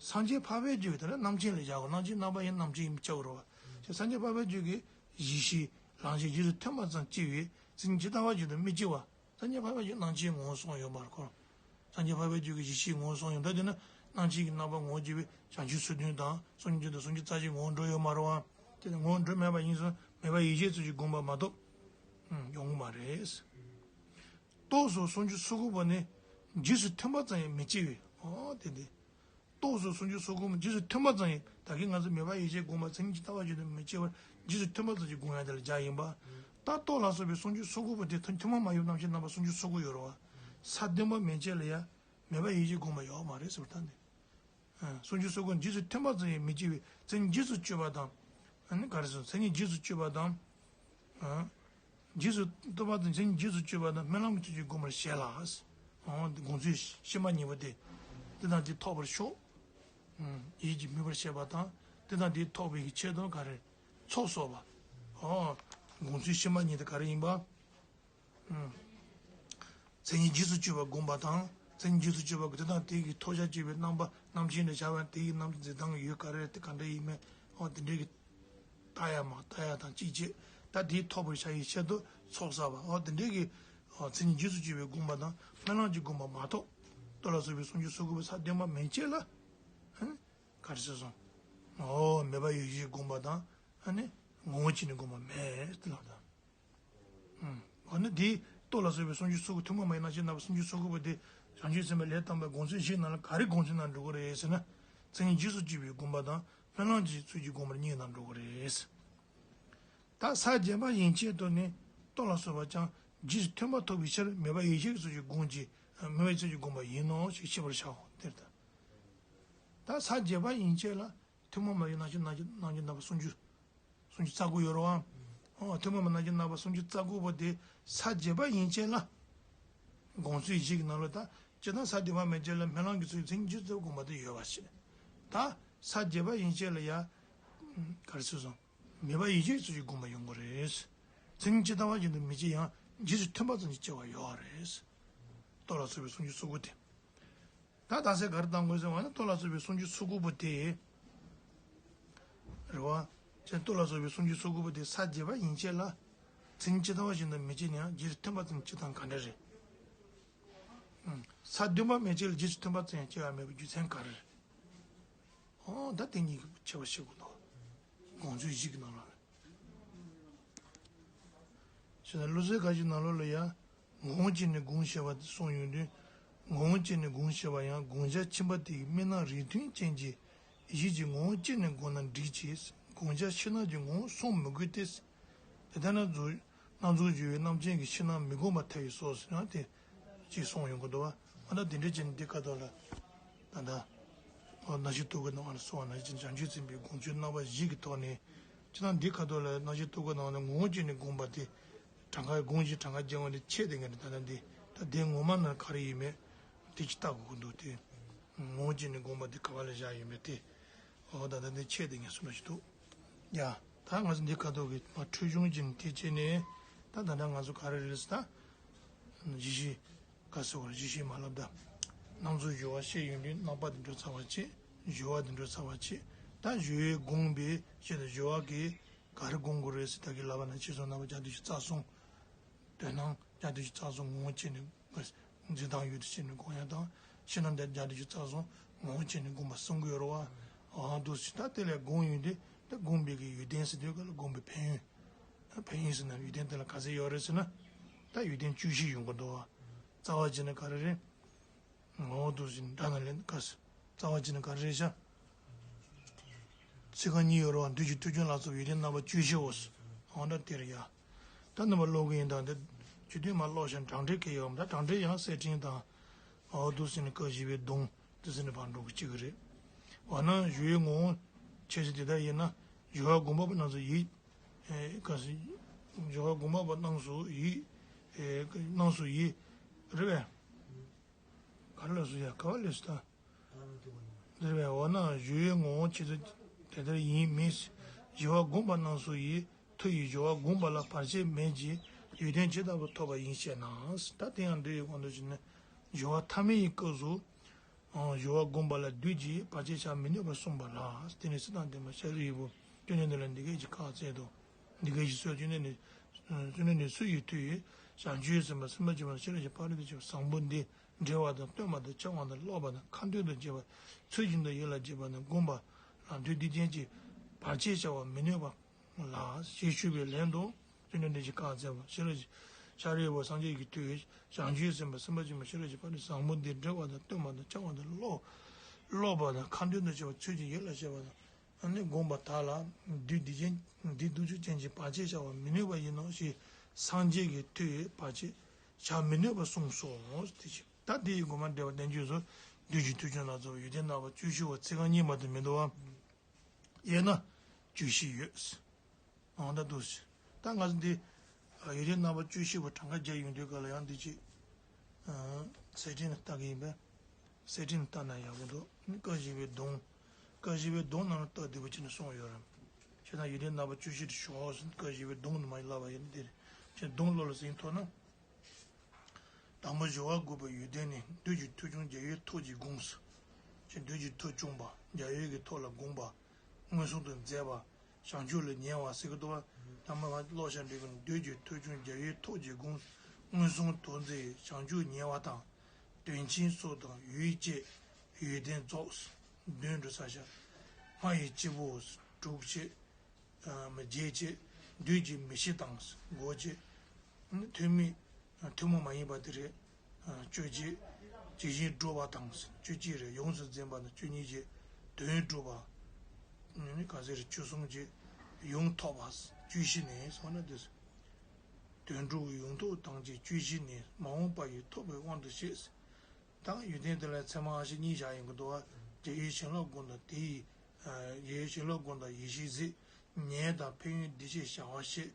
སངས་རྒྱས་འཕགས་པའི་རྒྱུད་ཀྱི་དེ་ལ་རྣམ་མཁྱེན་ལ་བཞག་གོ་རྣམ་མཁྱེན་རྣམ་པ་ཡིན་རྣམ་མཁྱེན་ཡིན་པ་བྱ་དགོས་རེད་བ། ཅེས་སངས་རྒྱས་འཕགས་པའི་རྒྱུད་ཀྱི་གཞི་ཤེས་རང་བཞིན་རྗེས་སུ་མཐུན་པ་ཙམ་སྐྱེ་བས་མཚན་ཉིད་ཇི་ལྟ་བ་བཞིན་དུ་མི་སྐྱེ་བ། སངས་རྒྱས་འཕགས་པའི་རྒྱུད་རྣམ་མཁྱེན་ངོ་བོ་སོང་ཡོད་མ་རེད་ཁོ། སངས་རྒྱས་འཕགས་པའི་རྒྱུད་ཀྱི་གཞི་ཤེས་ངོ་བོ་སོང་ཡོད་ད་དེ་ན་རྣམ་མཁྱེན་གྱི་རྣམ་པ་ངོ་བོ་སྐྱེ་བའི་བྱང་ཆུབ་སོ་བདུན་དང་སུམ་ཅུ་དང་སུམ་ཅུ་རྩ་གཅིག་ངོ་བོ་འགྲོ་ཡོད་མ་རེད་བ། དེ་ནི་ངོ་བོ་འགྲོ་མེད་པ་ཡིན་ཙང་མོས་པ་ཡིད་བྱེད་ཚུལ་གྱིས་བསྒོམ་པ་མ་གཏོགས། ཡོང་གི་མ་རེད། རྟོགས་སོ་སུམ་ཅུ་སོ་དགུ་པོ་ནི་རྗེས་སུ་མཐུན་པ་ཙམ་ཡང་མི་སྐྱེ་བས། ཨོ་དེ་འདི། རྟོགས་སོ་སུམ་ཅུ་སོ་དགུ་པོ་རྗེས་སུ་མཐུན་པ་ཙམ་ཡང་ད་གིན་ང་ཚོ་མོས་པ་ཡིད་བྱེད་བསྒོམ་པ་མཚན་ཉིད་ཇི་ལྟ་བ་བཞིན་དུ་མི་སྐྱེ་བར་རྗེས་སུ་མཐུན་པ་ཙམ་གྱིས་བསྒོམ་ཡ་དེ་ལ་སྦྱར་ཡིན་པ། ད་རྟོགས་ལ་སོགས་པའི་སུམ་ཅུ་སོ་དགུ་པོ་དེ་ཐུན་ཐུན་མོང་མ་ཡིན་པའི་རྣམ་མཁྱེན་རྣམ་པ་སུམ་ཅུ་སོ་དགུ་ཡོད་རེད་བ། ས་བདུན་པ་མན་ཆད་ལ་ཡང་མོས་པ་ཡིད་བྱེད་བསྒོམ་པ་ཡོད་མ་རེད་ཟེར་བ་ད་ནི། སུམ་ཅུ་སོ་དགུ་རྗེས་སུ་མཐུན་པ་ཙམ་ཡང་མི་སྐྱེ་བས་མཚན་ཉིད་རྗེས་སུ་གཅོད་པ་དང་། ཨ་ནི་ག་རེ་ཟེར་མཚན་ཉིད་རྗེས་སུ་གཅོད་པ་དང་། རྗེས་སུ་བསྟོད་པ་དང་མཚན་ཉིད་རྗེས་སུ་གཅོད་པ་དང་སྨོན་ལམ་གྱི་ཚུལ་གྱིས་བསྒོམ་པར་བྱེད་ལ། དགོངས་ཚུལ་ཕྱི་མ་གཉིས་པོ་དེ། དེ་དང་དེ་ཐོབ་པར་ཤོག་ཡིད་ཀྱིས་མོས་པར་བྱེད་པ་དང་དེ་དང་དེ་ཐོབ་པའི་ཆེད་དུ་ག་རེ། ཚོགས་གསོག་པ། དགོངས་ཚུལ་ཕྱི་མ་གཉིས་དེ་ག་རེ་ཡིན་པ། མཚན་ཉིད་རྗེས་སུ་གཅོད་པ་བསྒོམ་པ་དང་མཚན་ཉིད་རྗེས་སུ་གཅོད་པ་དེ་དང་དེ་གི་ཐོབ་བྱ་གཅོད་པའི་རྣམ་པ་རྣམ་མཁྱེན་དུ་བྱ་བ་དེ་ཡི་རྣམ་འཛིན་སྟངས་ཡོད་ག་རེ་དེ་ག་འདྲ་ཡིན་མིན་འོ་དེ་འདྲའི་གི་ལྟ་ཡ་མ་ལྟ་ཡ་དང་གཅིག་བྱས་ད་དེའི་ཐོབ་པར་བྱ་ཡི་ཆེད་དུ་ཚོགས་བསགས་པ་འོ་དེ་འདྲའི་གི་མཚན་ཉིད་རྗེས་སུ་གཅོད་པའི་བསྒོམ་པ་དང་སྨོན་ལམ་གྱི་བསྒོམ་པ་མ་གཏོགས་རྟོགས་ལ་སོགས་པའི་སུམ་ཅུ་སོ་དགུ་པོ་ས་བདུན་པ་མན་ཆད་ལ་ག་རེ་ཟེར་སོང་། འོ་མོས་པ་ཡིད་བྱེད་བསྒོམ་པ་དང་ཨ་ནི་ངོ་བོ་ཉིད་ནས་བསྒོམ་པ་མེད་ལབ་དང་། འོ་ན་དེ་རྟོགས་ལ་སོགས་པའི་སུམ་ཅུ་སོ་དགུ་ཐུན་མོང་མ་ཡིན་རྣམ་མཁྱེན་རྣམ་པ་སུམ་ཅུ་སོ་དགུ་པོ་དེ་བྱང་ཆུབ་སེམས་དཔའི་ལས་དམ་པའི་དགོངས་ཚུལ་བཞིའི་ནང་ལ་ག་རེ་དགོངས་ཚུལ་ནང་འགྲོ་གི་རེད་ཟེར་ན། མཚན་ཉིད་རྗེས་སུ་གཅོད་པའི་བསྒོམ་པ་དང་སྨོན་ལམ་གྱི་ཚུལ་གྱིས་བསྒོམ་པར་གཉིས་ནང་འགྲོ་གི་རེད། ད་ས་བརྒྱད་པ་ཡན་ཆད་དུ་ནི་རྟོགས་ལ་སོགས་པ་ཀྱང་རྗེས་སུ་མཐུན་པ་ཐོབ་པའི་ཕྱིར་མོས་པ་ཡིད་བྱེད་ཀྱི་ཚུལ་གྱིས་བསྒོམ་གྱི་མོས་པའི་ཚུལ་གྱིས་བསྒོམ་པ་ཡིན་ནོ་ཞེས་ཤེས་པར་བྱའོ། དེར་ལྟ། ད་ས་བརྒྱད་པ་ཡན་ཆད་ལ་ཐུན་མོང་མ་ཡིན་རྣམ་མཁྱེན་རྣམ་མཁྱེན་རྣམ་མཁྱེན་རྣམ་པ་སུམ་ཅུ། སུམ་ཅུ་རྩ་དགུ་ཡོད་རེད་བ། ཨོ་ཐུན་མོང་མ་རྣམ་མཁྱེན་རྣམ་པ་སུམ་ཅུ་རྩ་དགུ་པོ་དེ་ས་བརྒྱད་པ་ཡན་ཆད་ལ། དགོངས་ཚུལ་བཞི་གི་ནང་ལ་ད་སྤྱིར་བཏང་ས་བདུན་པ་མན་ཆད་ལ་སྨོན་ལམ་གྱི་ཚུལ་མཚན་ཉིད་རྗེས་སུ་བསྒོམ་པ་དེ་ཡོད་པ་ཞིག་ད་ས་བརྒྱད་པ་ཡན་ཆད་ལ་ཡ། ག་རེ་ཟེར་སོང་། མོས་པ་ཡིད་བྱེད་ཀྱི་ཚུལ་གྱིས་བསྒོམ་པ་ཡོང་གི་རེད། མཚན་ཉིད་ཇི་ལྟ་བ་བཞིན་དུ་མི་སྐྱེ་ཡང་རྗེས་སུ་མཐུན་པ་ཙམ་གྱིས་སྐྱེ་བ་ཡོད་རེད། རྟོགས་ལ་སོགས་པའི་སུམ་ཅུ་སོ་དགུ་སྟེ། ད་ད་སེ་ག་རེ་བཏང་དགོས་ཟེར་བ་ན་རྟོགས་ལ་སོགས་པའི་སུམ་ཅུ་སོ་དགུ་པོ་དེ། རེད་བ། ཅེས་རྟོགས་ལ་སོགས་པའི་སུམ་ཅུ་སོ་དགུ་པོ་དེ་ས་བརྒྱད་པ་ཡན་ཆད་ལ། མཚན་ཉིད་ཇི་ལྟ་བ་བཞིན་དུ་མི་སྐྱེ་ཡང་རྗེས་སུ་མཐུན་པ་ཙམ་སྐྱེ་སྟངས་ག་འདྲ་རེད། ས་བདུན་པ་མན་ཆད་ལ་རྗེས་སུ་མཐུན་པ་ཙམ་ཡང་སྐྱེ་བ་མེད་པའི་རྒྱུ་མཚན་ག་རེ་རེད། ཨོ་ད་དེ་གཉིས་ཀྱི་ཁྱད་པར་ཤེས་དགོས་འདུག་དགོངས་ཚུལ་བཞི་གི་ནང་ལོགས་ལ། བྱས་ན་བློ་གསལ་ཁ་ཅིག་ནང་ལོགས་ལ་ཡང་ངོ་བོ་ཅན་ནི་སྒོམ་ཞེས་པ་དེ་གསུངས་ཡོང་དུས། ངོ་བོ་ཅན་ནི་སྒོམ་ཞེས་པ་ཡང་བསྒོམ་བྱ་ཁྱིམ་པ་དེ་ཡི་དམིགས་རྣམ་རིགས་མཐུན་ཅན་གྱི་གཞི་གཅིག་ངོ་བོ་ཅན་ནི་སྒོམ་ན་འགྲིག་ཅེས། བསྒོམ་བྱ་ཕྱི་ནང་གི་ངོ་བོ་གསུམ་མི་དགོས་ཏེ། དེ་ལྟར་ན་རྫོགས་སྣ་ཚོགས་སྦྱོར་བའི་རྣམ་ཅན་གྱི་ཕྱི་ནང་མི་སྒོམ་པར་ཐལ་བའི་ཕྱིར་ཟེར་ཡང་དེ་ཅིག་གསུངས་ཡོང་གི་འདུག་བ། ཨ་ན་དེ་འདྲ་བྱས་ནས་འདི་ཁ་ཐོག་ལ་ད་ལྟ་རྣ་ཤེས་རྟོག་གེ་ནང་ལ་སོགས་པ་ནང་བཞིན་བྱང་ཆུབ་སེམས་དཔའི་དགོངས་ཚུལ་རྣམ་པ་བཞི་གི་ཐོག་ནས། ཅི་ན་འདི་ཁ་ཐོག་ལ་རྣ་ཤེས་རྟོག་གེ་ནང་ལ་ངོ་བོ་ཅན་ནི་སྒོམ་པ་དེ་གྲངས་ཀ་སྒོམ་བཞིན་གྲངས་ཀ་བརྒྱབ་པ་ནི་ཆད་དེ་ངས་ད་ལྟ་འདི་ད་དེ་ངོ་མ་ན་ག་རེ་ཡིན་མེད་དེ་ཅིག་བལྟ་དགོས་ཀྱི་འདུག་སྟེ། ངོ་བོ་ཅན་ནི་སྒོམ་པ་དེ་ག་བ་ལ་བཞག་ཡོད་མེད་དེ། འོ་ད་ལྟ་འདི་ཆད་དེ་ངས་གསུངས་ན་ཞིག་འདུག་ཡ། ད་ང་ཚོ་འདི་ཁ་ཐོག་གི་མ་འཕྲོས་བྱུང་ཅན་དེ་བྱས་ནས་ད་ད་ལྟ་ང་ཚོ་ག་རེ་རེད་ཟེར་ད། གཞི་ཤེས། ག་ཟེར་བར་གཞི་ཤེས་མ་ལབ་ད། སྣ་ཚོགས་སྦྱོར་བ་བཤད་ཡོང་དུས་རྣམ་པ་དེ་འགྲོ་ཚར་བ་བྱེད། སྦྱོར་བ་དེ་འགྲོ་ཚར་བ་བྱེད། ད་སྦྱོར་བའི་སྒོམ་པའི་ཆེད་དུ་སྦྱོར་བ་གི་ག་རེ་སྒོམ་དགོས་རེད་ཟེར་ད་གི་ལབ་པ་ན་ཆེ་སོང་རྣམ་པ་བརྒྱ་དུ་ཞིག་རྩ་གསུམ། དོན་སྣང་བརྒྱ་དུ་ཞིག་རྩ་གསུམ་ངོ་བོ་ཅན་ནི་འཛིན་སྟངས་ཡོད་དུ་བྱས་ནས་སྒོམ་ཡ་དང་ཕྱི་ནང་བརྒྱ་དུ་ཞིག་རྩ་གསུམ་ངོ་བོ་ཅན་ནི་སྒོམ་པ་གསུང་གི་ཡོད་རེད་བ། འོ་འདུག་ཟེར་ད་དེ་ལས་སྒོམ་ཡོང་དུས་ད་སྒོམ་པའི་གི་ཡོན་ཏན་ཟེར་དུས་ག་ལ་སྒོམ་པའི་ཕན་ཡོན། ཕན་ཡོན་ཟེར་ན་ཡོན་ཏན་དེ་ལ་ག་ཚད་ཡོད་རེད་ཟེར་ན། ད་ཡོན་ཏན་བཅུ་བཞི་ཡོང་གི་འདུག་བ། རྩ་བ་བྱས་ན་ག་རེ་རེད། ངོ་བོ་འདུག་ཟེར་འདྲ་ན་ལེན་ག་ཟེར། རྩ་བ་བྱས་ན་ག་རེ་རེད་ཤག་ཚིག་རྐང་གཉིས་ཡོད་རེད་བ། འདུས་ཀྱི་མཐུན་ཕྱོགས་ལ་སོགས་ཡོན་ཏན་རྣམ་པ་བཅུ་བཞིའོ་ཟེར། འོ་འདྲ་དེ་རེད་ཡ། ད་ནུ་མ་ཀློག་གི་ཡིན་ད་འདི། བཅུ་བདུན་མ་ཀློག་ཤག་གྲངས་འདྲེན་གལ་ཡོད་མ་ད་གྲངས་འདྲེན་ཡང་གསེར་ཕྲེང་དང་། འོ་འདུག་ཟེར་ནས་སྐུ་བཞི་པའི་གདུང་དུ་ཟེར་ནས་བར་འགྲོ་གི་གཅིག་གི་རེད། འོ་ན་སྦྱོར་བའི་ངོ་བོ་ཆེ་ཆེ་དེ་ལྟར་ཡིན་ན། སྦྱོར་བ་སྒོམ་པ་པོ་རྣམས་སུ་ཡིད། ཨེ་ག་ཟེར། སྦྱོར་བ་སྒོམ་པ་པོ་རྣམས་སུ་ཡིད། ཨེ་རྣམས་སུ་ཡིད། རེད་པས། ག་རེ་ལབ་སོང་ཡ་ག་བ་ལས་སུ་ད། འདིར་བས་འོ་ན་སྦྱོར་བའི་ངོ་བོ་ཆེ་ཆེ་དེ་ལྟར་ཡིན་མིན། སྦྱོར་བ་སྒོམ་པ་རྣམས་སུ་ཡིད་མཐུ་ཡིས་སྦྱོར་བ་སྒོམ་པ་ལ་བར་ཆད་མེད་ཀྱི་ཡོན་ཏན་ཇི་ལྟ་བུ་ཐོབ་པ་ཡིན་ཞེ་ན། ད་དེ་ཡང་འདི་ཡི་དགོངས་དོན་ཞིག་ནི། སྦྱོར་བ་ཐ་མའི་སྐབས་སུ། སྦྱོར་བ་སྒོམ་པ་ལ་བདུད་ཀྱིས་བར་ཆད་བྱ་མི་ནུས་པར་གསུངས་པ་ལ། དེ་ནི་སི་ཏང་ལྡན་མ་ཤཱ་རིའི་བུ། སྐྱོན་ནས་འདི་ལ་འདི་སྐད་ཅེས་བཀའ་སྩལ་ཏོ། འདི་སྐད་ཅེས་གསོལ་སྐྱོན་ནས་ནི། སྐྱོན་ནས་ནི་སུ་ཡི་མཐུ་ཡིས་བྱང་ཆུབ་སེམས་དཔའ་སེམས་དཔའ་ཆེན་པོ་ཤེས་རབ་ཀྱི་ཕ་རོལ་ཏུ་ཕྱིན་པ་བཟང་པོ་འདི་འགྲེལ་བ་དང་སྟོན་པ་དང་འཆད་པ་དང་ཀློག་པ་དང་ཁ་ཏོན་དུ་བྱེད་པ་ཚུལ་བཞིན་དུ་ཡིད་ལ་བྱེད་པ་དང་སྒོམ་པ་ལ་བདུད་སྡིག་ཅན་གྱིས་བར་ཆད་བྱ་བ་མི་ནུས་པ། ལ་ཞེས་ཞུས་པའི་ལན་དུ། སྐྱོན་ནས་འདི་ཞེས་བཀའ་སྩལ་པ། ཤེས་རབ་ཀྱི་ཤཱ་རིའི་བུ་སངས་རྒྱས་ཀྱི་མཐུས་བྱང་ཆུབ་སེམས་དཔའ་སེམས་དཔའ་ཆེན་པོ་ཤེས་རབ་ཀྱི་ཕ་རོལ་བཟང་པོ་འདི་འགྲེལ་བ་དང་སྟོན་པ་དང་འཆད་པ་དང་ཀློག་ཀློག་པ་དང་ཁ་ཏོན་དུ་བྱེད་པ་ཚུལ་གྱིས་ཡིད་ལ་བྱེད་པ་དང་ཨ་ནི་སྒོམ་པ་དག་ལ་བདུད་སྡིག་ཅན་བདུད་སྡིག་ཅན་གྱིས་བར་ཆད་བྱ་བ་མི་ནུས་པ་ཡིན་ནོ་ཞེས་སངས་རྒྱས་ཀྱི་མཐུས་བར་ཆད་བྱ་མི་ནུས་པར་གསུངས་སོ། དེ་བཞིན་ད་དེ་ཡི་དགོངས་པ་འགྲེལ་པ་བསྟན་བཅོས་སུ་བདུད་ཀྱི་མཐུ་ཆུང་ལ་སོགས་པའི་ཡོན་ཏན་རྣམ་པ་བཅུ་བཞི་བ་ཚིག་རྐང་གཉིས་མ་གཏོགས་མི་འདུག་བ། དབྱེ་ན་བཅུ་བཞི་ཡོད། འོ་ད་འདུག་སེ། ད་ང་ཚོ་འདི་ཡོན་ཏན་རྣམ་པ་བཅུ་བཞི་པོ་གྲངས་ཀ་བརྒྱབ་ཡོང་དུས་ག་ལ་ཡང་འདི་ཅིག་གསེར་ཕྲེང་ནས་ལྟ་གི་ཡིན་པས། གསེར་ཕྲེང་ནས་ལྟ་ན་ཡག་པོ་འདུག་སྐུ་བཞི་པའི་གདུང་། སྐུ་བཞི་པའི་གདུང་ནང་ལ་ལྟ་བདེ་པོ་བྱས་ནས་གསུངས་ཡོད་རེད། བྱས་ན་ཡོན་ཏན་རྣམ་པ་བཅུ་བཞི་དེ་ཞོག་ཟེར་སྐུ་བཞི་པའི་གདུང་ནས་མ་ཡིན་ལབ་པ་ཡིན་འདིར། བྱས་གདུང་བློ་ལ་ཟིན་ཐུབ་ན། དང་པོ་སྦྱོར་བ་དགོས་པའི་ཡོན་ཏན་ནི་བདུད་ཀྱི་མཐུ་ཆུང་རྒྱལ་བའི་ཐུགས་ཀྱིས་དགོངས་སོ། ཅེས་བདུད་ཀྱི་མཐུ་ཆུང་པ་རྒྱལ་བའི་གི་ཐུགས་ལ་དགོངས་པ། མངོན་སུམ་དུ་མཛད་པ། བྱང་ཆུབ་ལ་ཉེ་བ་ཟེར་གི་འདུག་བ། ད་མ་ལ་ཀློག་བྱ་འགྲིག་གི་བདུད་ཀྱི་མཐུ་ཆུང་རྒྱལ་བའི་ཐུགས་ཀྱིས་དགོངས། མངོན་སུམ་དུ་མཛད་བྱང་ཆུབ་ཉེ་བ་དང་། དོན་ཆེན་སོགས་དང་ཡུལ་བཅས་ཡོན་ཏན་རྫོགས། མདུན་དུ་ས་ཞབས། སྔགས་ཡི་སྤྱི་བོ་དྲུག་བཅས། མི་བརྗེད་ཅེས། བདུད་ཀྱི་མི་ཤི་དང་སྒོ་ཅེས། ཐོན་མི་ཐུན་མོང་མ་ཡིན་པ་དེ་རེད། གཅོད་ཅེས། ཇི་བཞིན་སྒྲུབ་པ་དང་སྤྱོད་ཅེས་རེད། ཡོངས་སུ་འཛིན་པ་དང་སྤྱོད་ཉིད་ཅེས། དོན་སྒྲུབ་པ། ག་ཟེར་རེད་བཅུ་གསུམ་ཅེས། ཡོངས་ཐོབ་པ་བཅུ་བཞི་ནས་སོང་ན་དེ། དོན་སྒྲུབ་ཡོངས་ཐོབ་དང་བཅས་བཅུ་བཞི་ནས་མ་འོངས་པ་ཡི་ཐོབ་པའི་དབང་དུ་བྱས། ད་ཡོན་ཏན་དེ་ལ་ཚད་མ་ཨ་ཞེ་གཉིས་བཞག་ཡིན་གྱི་འདུག་བ། རྒྱལ་བའི་བྱིན་རླབས་སྒོམ་དང་དེ་ཡི། རྒྱལ་བའི་བྱིན་རླབས་སྒོམ་དང་ཡེ་ཤེས་གཟིགས། ཉན་དང་ཕན་ཡོན་འདི་ཕྱིར་བྱ་བ་བཤད།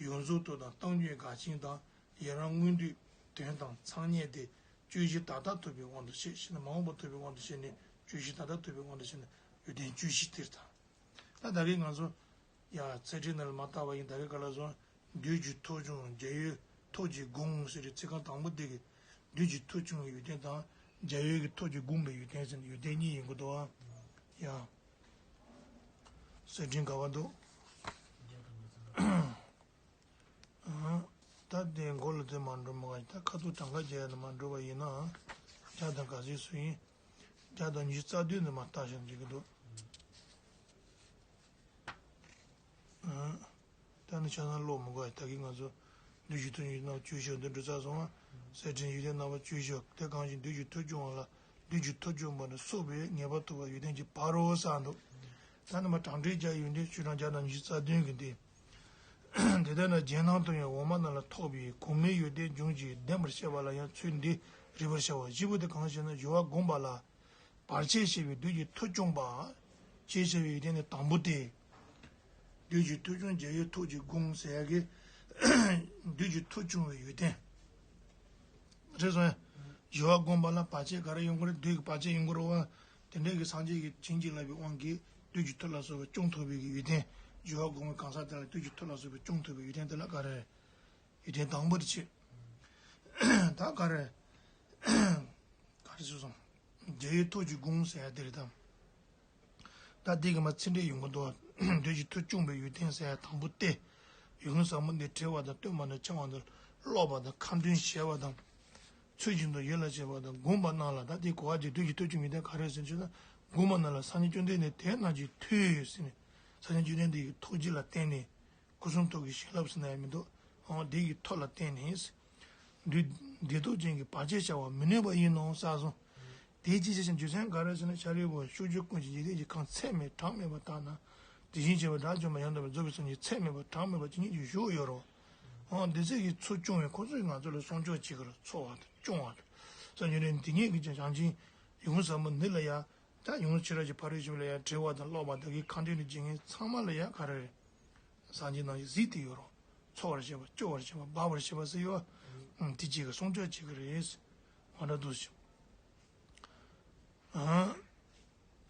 ཡོངས་རྫོགས་སྟོབས་དང་རྟག་འཇུག་དགའ་ཆེན་དང་། ཡི་རང་མངོན་འདོད་དོན་དང་མཚང་སྙེད་དེ། བཅུ་བཞི་ད་ལྟ་ཐོབ་པའི་དབང་དུ་བྱས་ཞེ་ན། མ་འོངས་པ་ཐོབ་པའི་དབང་དུ་བྱས་ནས་བཅུ་བཞི་ད་ལྟ་ཐོབ་པའི་དབང་དུ་བྱས་ནས་ཡོན་ཏན་བཅུ་བཞི་སྟེར་དང་། ད་ད་གིན་ང་ཚོ་ཡ་ཚད་ཁྲིད་ནང་ལ་མ་བལྟ་བ་ཡིན། ད་གིན་ག་ལ་སོང་། བདུད་ཀྱི་མཐུ་ཆུང་རྒྱལ་བའི་ཐུགས་ཀྱིས་དགོངས་ཟེར་བའི་ཚིག་རྐང་དང་པོ་དེ་གི་བདུད་ཀྱི་མཐུ་ཆུང་གི་ཡོན་ཏན་དང་རྒྱལ་བའི་གི་ཐུགས་ཀྱིས་དགོངས་པའི་ཡོན་ཏན་ཟེར་ནས་ཡོན་ཏན་གཉིས་ཡིན་གྱི་འདུག་ཨ། ཡ། གསེར་ཕྲེང་ག་བ་འདུག་ད་དེ་མགོ་ལ་དེ་མ་འགྲོ་མ་ག་ད་ཁ་ཐུག་གྲངས་ཀ་བརྒྱབ་ནས་མ་འགྲོ་བ་ཡིན་ན། བརྒྱ་དང་ག་ཚོད་སུ་ཡིན། བརྒྱ་དང་ཉི་ཤུ་རྩ་བདུན་ནས་མ་བལྟ་ཞིག་འགྲིག་གི་འདུག་ཆ་ཚང་ཀློག་མི་དགོས། ད་གིན་ང་ཚོ་བདུད་ཀྱི་མཐུ་ཆུང་རྣམ་པ་བཅུ་བཞི་འདི་འགྲོ་ཚར་སོང་ང་། གསེར་ཕྲེང་ཡོན་ཏན་རྣམ་པ་བཅུ་བཞི་དེ་གང་ཞིག་བདུད་ཀྱི་མཐུ་སྐྱོང་བ་ལ་བདུད་ཀྱི་མཐུ་སྐྱོང་བ་ནི་སོགས་པའི་ངེས་པར་ཐོབ་པའི་ཡོན་ཏན་གྱི་བར་རོ་གསུངས་འདུག། ད་ནི་མ་གྲངས་འདྲེན་བརྒྱ་ཡོན་ཏན་ཆོས་གྲངས་བརྒྱ་དང་ཉི་ཤུ་རྩ་བདུན་གྱི་འདི། དེ་ལྟར་ན་རྒྱན་སྣང་དུ་ཡང་འོག་མ་རྣམས་ལ་ཐོགས་པའི་གོང་མའི་ཡོན་ཏན་འབྱུང་ཞིང་ལྡན་པར་བཤད་པ་ལ་ཡང་ཚུལ་འདི་རིགས་པར་བྱ་བ་བཞི་པོ་དེ་གང་ཞེ་ན། སྦྱོར་བ་བསྒོམ་པ་ལ་བར་ཆད་བྱེད་པའི་བདུད་ཀྱི་མཐུ་སྐྱོང་བ། ཅེས་བྱ་བའི་ཡོན་ཏན་ནི་དང་པོ་སྟེ། བདུད་ཀྱི་མཐུ་སྐྱོང་རྒྱལ་བའི་ཐུགས་ཀྱི་དགོངས་ཟེར་ཡ་གི་བདུད་ཀྱི་མཐུ་སྐྱོང་བའི་ཡོན་ཏན། རེད་སོང་ཡ། སྦྱོར་བ་བསྒོམ་པ་ལ་བར་ཆད་ག་རེ་ཡོང་གི་རེད། བདུད་ཀྱི་བར་ཆད་ཡོང་གི་རེད་བ། དེ་འདྲའི་གི་སངས་རྒྱས་ཀྱིས་བྱིན་གྱིས་བརླབས་པའི་དབང་གིས་བདུད་ཀྱི་མཐུ་ལ་སོགས་པ་སྐྱོང་ཐུབ་པའི་གི་ཡོན་ཏན། སྦྱོར་བ་བསྒོམ་པའི་གང་ཟག་དེ་ལ་བདུད་ཀྱི་མཐུ་ལ་སོགས་པ་སྐྱོང་ཐུབ་པའི་ཡོན་ཏན་དེ་ལ་ག་རེ་རེད། ཡོན་ཏན་དང་པོ་དེ་བྱེད། ད་ག་རེ། ག་རེ་ཟེར་སོང་། རྒྱལ་བའི་ཐུགས་ཀྱི་དགོངས་ཟེར་ཡ་དེ་རེད་དམ། ད་འདི་གི་མ་ཚིག་འགྲེལ་ཡོང་གི་འདུག། བདུད་ཀྱི་མཐུ་སྐྱོང་བའི་ཡོན་ཏན་ཟེར་ཡ་དང་པོ་སྟེ། ཡུམ་ཟབ་མོ་འདི་བྲི་བ་དང་བཏོན་པ་དང་འཆང་བ་དང་ཀློག་པ་དང་ཁ་འདོན་བྱེད་པ་དང་། ཚུལ་བཞིན་དུ་ཡིད་ལ་བྱེད་པ་དང་བསྒོམ་པ་རྣམས་ལ། ད་འདི་གོ་བ་འདི་བདུད་ཀྱི་མཐུ་སྐྱོང་ཡོན་ཏན་ག་རེ་ཟེར་ན། བསྒོམ་པ་རྣམས་ལ་སངས་རྒྱས་བཅོམ་ལྡན་འདས་དེ་རྣམས་ཀྱི་མཐུས་ཟེར་ནས། སངས་རྒྱས་བཅོམ་ལྡན་འདས་ཀྱི་ཐུགས་རྗེ་ལ་བརྟེན་ནས། སྐུ་གསུང་ཐུགས་ཀྱི་བྱིན་རླབས་ཟེར་ན་ཡང་མི་འདུག། འོ་དེ་ཡི་མཐུ་ལ་བརྟེན་ནས། བདུད་བདུད་སྡེ་ཅན་གྱི་བར་ཆད་བྱ་བར་མི་ནུས་པ་ཡིན་ནོ་གསུངས་སོ། དེའི་ཅི་བྱེད་ཅེས་རྒྱུ་མཚན་ག་རེ་ཟེར་ན། ཤཱ་རིའི་བུ་ཕྱོགས་བཅུའི་ཀུན་གྱི་འཇིག་རྟེན་གྱི་ཁམས་ཚད་མེད་གྲངས་མེད་པ་དག་ན། དེ་བཞིན་གཤེགས་པ་དགྲ་བཅོམ་པ་ཡང་དག་པར་རྫོགས་པའི་སངས་རྒྱས་ཚད་མེད་པ་གྲངས་མེད་པ་ཇི་སྙེད་ཅིག་བཞུགས་ཡོད་རེད། འོ་འདི་ཚོ་གི་མཐུ་སྐྱོང་བའི་ཁོ་ཚོས་ང་ཚོ་ལ་སྲུང་སྐྱོབ་བྱེད་ཀྱི་རེད། འཚོ་བ་དང་སྐྱོང་བ་དང་། སངས་རྒྱས་ནི་འདི་ཉིད་ཀྱི་བྱང་ཆུབ་ཡུམ་ཟབ་མོ་འདི་ལ་ཡ། ད་ཡུམ་ཕྱི་རོལ་གྱི་ཕ་རོལ་ཕྱིན་ལ་ཡང་བྲི་བ་དང་ཀློག་པ་དག་གིས་ཁ་འདོན་ནི་བྱེད་མཁན་ཚང་མ་ལ་ཡང་ག་རེ་རེད། སངས་རྒྱས་རྣམས་ཀྱིས་གཟིགས་ཏེ་ཡོད་རོགས། འཚོ་བར་བྱེད་པ་སྐྱོ་བར་བྱེད་པ་སྦ་བར་བྱེད་པ་ཟེར་ཡོད། དེ་གཅིག་གི་སྲུང་སྐྱོབ་བྱེད་ཀྱི་རེད། མ་འདྲ་འདུག་ཞིང་།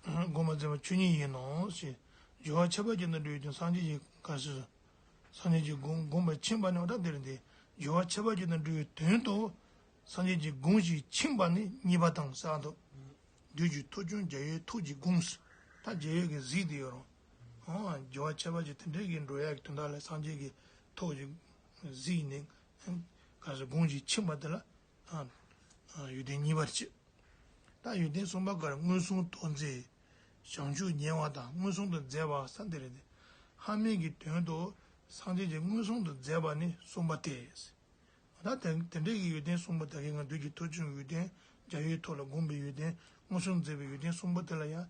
སྒོམ་པ་མཛད་པ་ཆོས་ཉིད་ཡིན་ནོ་ཞེས། སྦྱོར་བ་ཁྱད་པར་ཅན་དུ་འགྲོ་བའི་དོན་སངས་རྒྱས་ཀྱི་ག་ཟེར། སངས་རྒྱས་ཀྱི་དགོངས་དགོངས་པར་ཕྱིན་པ་ནི། འོ་ད་འདིར་འདི་སྦྱོར་བ་ཁྱད་པར་ཅན་དུ་འགྲོ་བའི་དོན་དུ། སངས་རྒྱས་ཀྱི་དགོངས་ཤིང་ཕྱིན་པ་ནི་གཉིས་པ་དང་གསུངས་འདུག། བདུད་ཀྱི་མཐུ་སྐྱོང་རྒྱལ་བའི་ཐུགས་ཀྱི་དགོངས། ད་རྒྱལ་བས་ཀྱིས་གཟིགས་ཏེ་ཡོད་རུང་། འོ་སྦྱོར་བ་ཁྱད་པར་ཅན་དེ་འདྲའི་གི་འགྲོ་ཡག་གི་དོན་དག་ལ་སངས་རྒྱས་ཀྱི་ཐུགས་ཀྱི་གཟིགས་ནས། ག་ཟེར་དགོངས་ཤིང་ཕྱིན་པ་དེ་ལ། ཡོན་ཏན་གཉིས་པར་བྱེད། ད་ཡོན་ཏན་གསུམ་པ་ག་རེ། མངོན་སུམ་དོན་མཛད། བྱང་ཆུབ་ཉེ་བ་དང་མངོན་སུམ་དུ་མཛད་པ་ས་དེ་རེད་དེ། ལྷ་མིན་གྱི་དོན་དུ་སངས་རྒྱས་ཀྱིས་མངོན་སུམ་དུ་མཛད་པ་ནི་གསུམ་པ་སྟེ། ད་དེ་དེ་འདྲའི་གི་ཡོན་ཏན་གསུམ་པོ་དག་གིས་ང་བདུད་ཀྱི་མཐུ་སྐྱོང་ཡོན་ཏན། རྒྱལ་བའི་ཐུགས་ལ་དགོངས་པའི་ཡོན་ཏན། མངོན་སུམ་མཛད་པའི་ཡོན་ཏན་གསུམ་པོ་དེ་ལ་ཡང་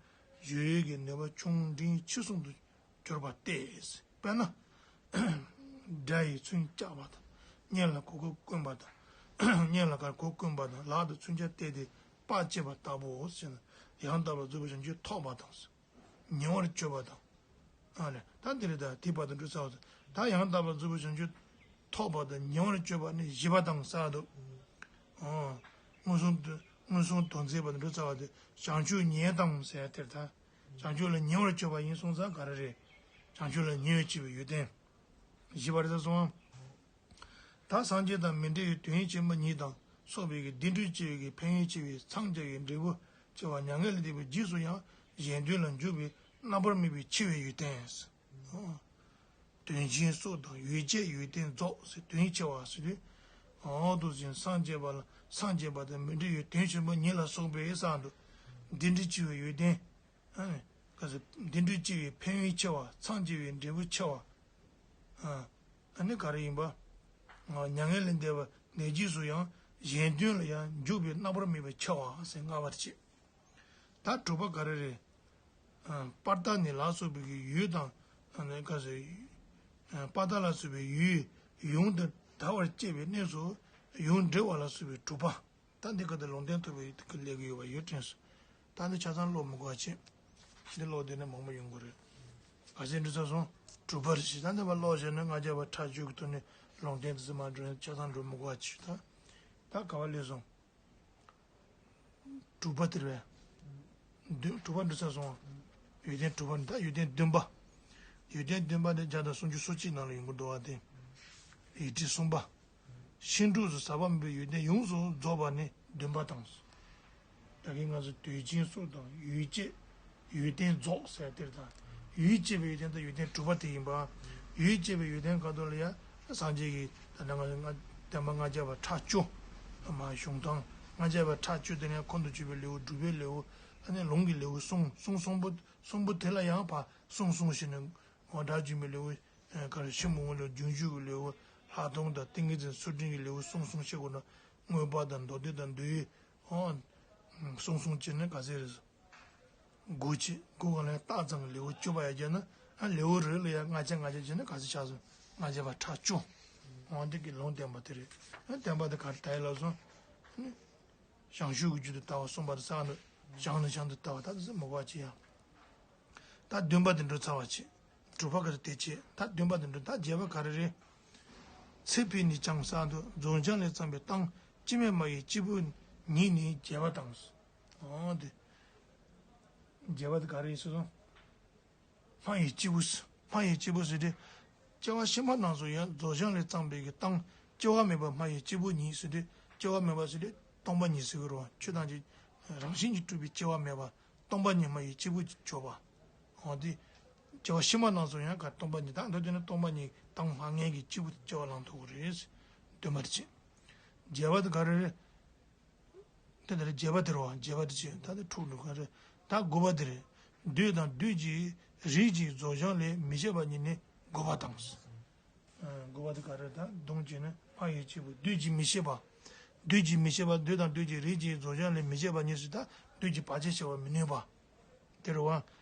གཞོལ་བའི་གི་ནུས་པ་ཆུང་འབྲིང་ཆེ་གསུམ་དུ་གྱུར་པ་སྟེ། དཔེར་ན། དགྲ་ཡིས་མཚོན་བཅག་པ་དང་། གཉེན་ལ་གོ་གོ་བསྐུན་པ་དང་། གཉེན་ལ་གར་གོ་བསྐུན་པ་དང་། ལག་ཏུ་མཚོན་ཆ་གཏད་དེ་སྤར་བཅད་པ་ལྟ་བུའོ་ཞེ་ན། ཡང་དག་པར་རྫོགས་པའི་བྱང་ཆུབ་ཐོབ་པ་དང་། ཉེ་བར་སྤྱོད་པ་དང་། ཨ་ལས་ད་འདི་རེད། ད་དེ་བར་དུ་འགྲོ་ཚར་བ་དང་། ད་ཡང་དག་པར་རྫོགས་པའི་བྱང་ཆུབ་ཐོབ་པ་དང་ཉེ་བར་སྤྱོད་པ་ནི་བཞི་པ་དང་གསུངས་འདུག། ཨོ། མངོན་སུམ་དུ་མངོན་སུམ་དོན་མཛད་བར་དུ་འགྲོ་ཚར་བ་དེ་བྱང་ཆུབ་ཉེ་དང་ཟེར་དེར་ད། བྱང་ཆུབ་ལ་ཉེ་བར་སྤྱོད་པ་ཡིན་སོང་ཙང་ག་རེ་རེད། བྱང་ཆུབ་ལ་ཉེ་བར་སྤྱོད་པའི་ཡོན་ཏན། བཞི་པ་རེད་ད་སོང་། ད་སངས་རྒྱས་དང་མི་འབྲལ་བའི་དོན་ཆེན་པོ་ཉིད་དང་སོགས་པའི་གི་བདེ་འབྲས་ཆེ་བའི་གི་ཕན་ཡོན་ཆེ་བའི་མཚམས་སྦྱར་བའི་འབྲས་བུ་ཆེ་བ་མྱ་ངན་ལས་འདས་པའི་རྗེས་སུ་ཡང་གཞན་དོན་ལ་འཇུག་པའི་རྣམ་པར་དམིགས་པའི་ཆེ་བའི་ཡོན་ཏན། དོན་ཆེན་སོགས་དང་ཡོ་བྱད་ཡོན་ཏན་རྫོགས་ཟེར་དོན་ཆེ་བ་ཟེར་དུས། འོ་འདུག་ཅིང་སངས་རྒྱས་པ་ལ་སངས་རྒྱས་པ་དང་མི་འབྲལ་བའི་དོན་ཆེན་པོ་ཉིད་ལ་སོགས་པའི་གསུངས་འདུག། བདེ་འབྲས་ཆེ་བའི་ཡོན་ཏན། ཨ་ནི། ག་ཟེར་བདེ་འབྲས་ཆེ་བའི་ཕན་ཡོན་ཆེ་བ་མཚམས་སྦྱར་བའི་འབྲས་བུ་ཆེ་བ། ཨ་ནི་ག་རེ་ཡིན་པ། མྱ་ངན་ལས་འདས་པ་ནས་རྗེས་སུ་ཡང་གཞན་དོན་ལ་ཡང་འཇུག་པའི་རྣམ་པར་དམིགས་པ་ཆེ་བ་ཟེར་ལྔ་པར་བྱེད། ད་དྲུག་པ་ག་རེ་རེད། པར་ཏ་ནི་ལ་སོགས་པའི་གི་ཡུལ་དང་། ཨ་ནི་ག་ཟེར། པར་ཏ་ལ་སོགས་པའི་ཡུལ་ཡུམ་དུ་བདག་པར་བཅས་པའི་གནས་སུ་ཡུམ་འབྲེལ་བ་ལ་སོགས་པའི་དྲུག་པ། ད་འདི་ག་དེ་ལུང་བསྟན་ཐུབ་པའི་གི་ལས་ཀྱི་ཡོད་པ་ཡོད་དྲན་སོང་། ད་འདི་ཆ་ཚང་ཀློག་མི་དགོས་པ་བྱེད། འདི་ཀློག་བསྡད་ན་མང་པོ་ཡོང་གི་རེད། ག་ཚད་འགྲོ་ཚར་སོང་། དྲུག་པ་རེད་ཞེས་ད་འདི་པར་ཀློག་བྱས་ན་ལྔ་བརྒྱ་པ་ཕྲག་བཅུ་གི་ཐོག་ནས་ལུང་བསྟན་དེ་ཚོ་མར་འགྲོ་ན་ཆ་ཚང་འགྲོ་མི་དགོས་པ་བྱེད་ད། ད་ག་པར་སླེབས་སོང་། དྲུག་པ་དེ་རེད་པས། བདུན་དྲུག་པ་འགྲོ་ཚར་སོང་། ཡོན་ཏན་དྲུག་པ་ནི་ད་ཡོན་ཏན་བདུན་པ། ཡོན་ཏན་བདུན་པ་ནི་བརྒྱ་དང་སུམ་ཅུ་སོ་གཅིག་ནང་ལ་ཡོང་གི་འདུག་པ་སྟེ། ཡིག་བྲིས་གསུམ་པ། ཤིང་དྲུང་དུ་ཟབ་པ་མེད་པའི་ཡོན་ཏན་ཡོངས་སུ་རྫོགས་པ་ནི་བདུན་པ་དང་། ད་གིན་ང་ཚོ་དུས་ཆེན་སོགས་དང་ཡོ་བྱད་ཡོན་ཏན་རྫོགས་ཟེར་དེར་དང་། ཡུལ་བཅས་པའི་ཡོན་ཏན་དང་ཡོན་ཏན་གྲུབ་པ་དེ་ཡིན་པ། ཡུལ་བཅས་པའི་ཡོན་ཏན་ག་དོ་ལ་ཡ་སངས་རྒྱས་ཀྱི་ད་ལྟ་ང་ཚོ་ལྔ་བསྟན་པ་ལྔ་བརྒྱ་པ་ཕྲག་བཅུ། མ་གཞུང་དང་ལྔ་བརྒྱ་པ་ཕྲག་བཅུ་དེ་ནས་ཁོང་དུ་ཆུད་པའི་ལེའུ་སྒྲུབ་པའི་ལེའུ། ཨ་ནི་ལུང་གི་ལེའུ་གསུམ་གསུམ་གསུམ་པོ་གསུམ་པོ་དེ་ལ་ཡང་ཕར་གསུམ་གསུམ་བྱས་ནས་ངོ་སྤྲོད་བྱུང་བའི་ལེའུ། ག་རེ་ཕྱི་མ་འོངས་ལ་རྒྱུན་ཞུགས་ཀྱི་ལེའུ། ལྷག་མཐོང་དང་ཏིང་ངེ་འཛིན་ཚུལ་ཁྲིམས་ཀྱི་ལེའུ་གསུམ་གསུམ་བཤད་དགོས་ན། མངོན་པ་དང་མདོ་སྡེ་དང་མདོའི་ཨོ་གསུམ་གསུམ་བྱས་ནས་ག་ཚད་རེད། དགུ་བྱས། དགུ་ག་ལ་ཡང་རྟགས་ཙམ་གྱི་ལེའུ་བཅུ་པ་ཡར་བརྒྱབ་ན། ཨ་ལེའུ་རེ་ལ་ཡང་ལྔ་བརྒྱ་ལྔ་བརྒྱ་བྱས་ན་ག་ཚད་ཆགས་སོང་། ལྔ་བརྒྱ་པ་ཕྲག་བཅུ། འོ་འདི་གི་ལུང་བསྟན་པ་དེ་རེད། ཨ་བསྟན་པ་དེ་ག་རེ་ད་ཡིན་ལབ་སོང་། བྱང་ཆུབ་ཀྱི་རྒྱུ་དེ་ལྟ་བ་གསུངས་པ་དེ་བསམ་འགྲོ། བྱང་ནས་བྱང་དུ་ལྟ་བ་ད་དེ་ཚོ་མི་དགོས་པ་ཅི་ཡང་། ད་བདུན་པ་དེ་འགྲོ་ཚར་བ་བྱས། དྲུག་པ་ག་རེ་དེ་བྱས། ད་བདུན་པ་དེ་འགྲོ། ད་བརྒྱད་པ་ག་རེ་རེད། ཚེ་འཕོས་ནས་ཀྱང་བསམ་འགྲོ། རྫོགས་བྱང་ལས་བརྩམས་པའི་གཏམ་སྐྱེ་མེད་སྨྲ་བའི་སྐྱེས་བུ་ཉིད་ནི་བརྒྱད་པ་དང་། འོ་དེ། བརྒྱད་པ་དེ་ག་རེ་ཡིན་ཟེར་སོང་། སྨྲ་བའི་སྐྱེས་བུ། སྨྲ་བའི་སྐྱེས་བུ་ཟེར་དུས། སྐྱེ་བ་ཕྱི་མ་རྣམས་སུ་ཡང་རྫོགས་བྱང་ལས་བརྩམས་པའི་གི་གཏམ་སྐྱེ་བ་མེད་པར་སྨྲ་བའི་སྐྱེས་བུ་ཉིད་ཟེར་དུས། སྐྱེ་བ་མེད་པ་ཟེར་དུས་སྟོང་པ་ཉིད་ཟེར་གི་རེད། ཆོས་ཐམས་ཅད་རང་བཞིན་གྱིས་གྲུབ་པའི་སྐྱེ་བ་མེད་པ། སྟོང་པ་ཉིད་སྨྲ་བའི་སྐྱེས་བུ་བརྗོད་པ། འོ་དེ། སྐྱེ་བ་ཕྱི་མ་རྣམས་སུ་ཡང་ག་སྟོང་པ་ཉིད། ད་འདི་དེ་ནི་སྟོང་པ་ཉིད་གཏམ་སྨྲ་མཁན་གྱི་སྐྱེས་བུ་སྐྱེ་བ་བླང་ཐུབ་ཀྱི་རེད། བདུན་པ་དེ་བྱས། བརྒྱད་པ་དེ་ག་རེ་རེད། དེ་ལྟར་བརྒྱད་པ་དེ་རེད་བ། བརྒྱད་པ་དེ་བྱས། ད་དེ་དྲུག་འགྲོ་ག་རེ། ད་དགུ་པ་དེ་རེད། འདོད་དང་འདོད་ཀྱི་རིགས་ཀྱི་རྫོགས་བྱང་ལས་མི་སྐྱེ་བ་ཉིད་ནི་དགུ་པ་དང་། ཨ། དགུ་པ་དེ་ག་རེ། ད་སྡོམ་བྱས་ན་སྨྲ་བའི་སྐྱེས་བུ་འདོད་ཀྱི་མི་སྐྱེ་བ། འདོད་ཀྱི་མི་སྐྱེ་བ། འདོད་དང་འདོད་ཀྱི་རིགས་ཀྱི་རྫོགས་བྱང་ལས་མི་སྐྱེ་བ་ཉིད་ཟེར། ད་འདོད་ཀྱི་བར་ཆད་བྱ་བར་མི་ནུས་པ། དེ་རེད་བ།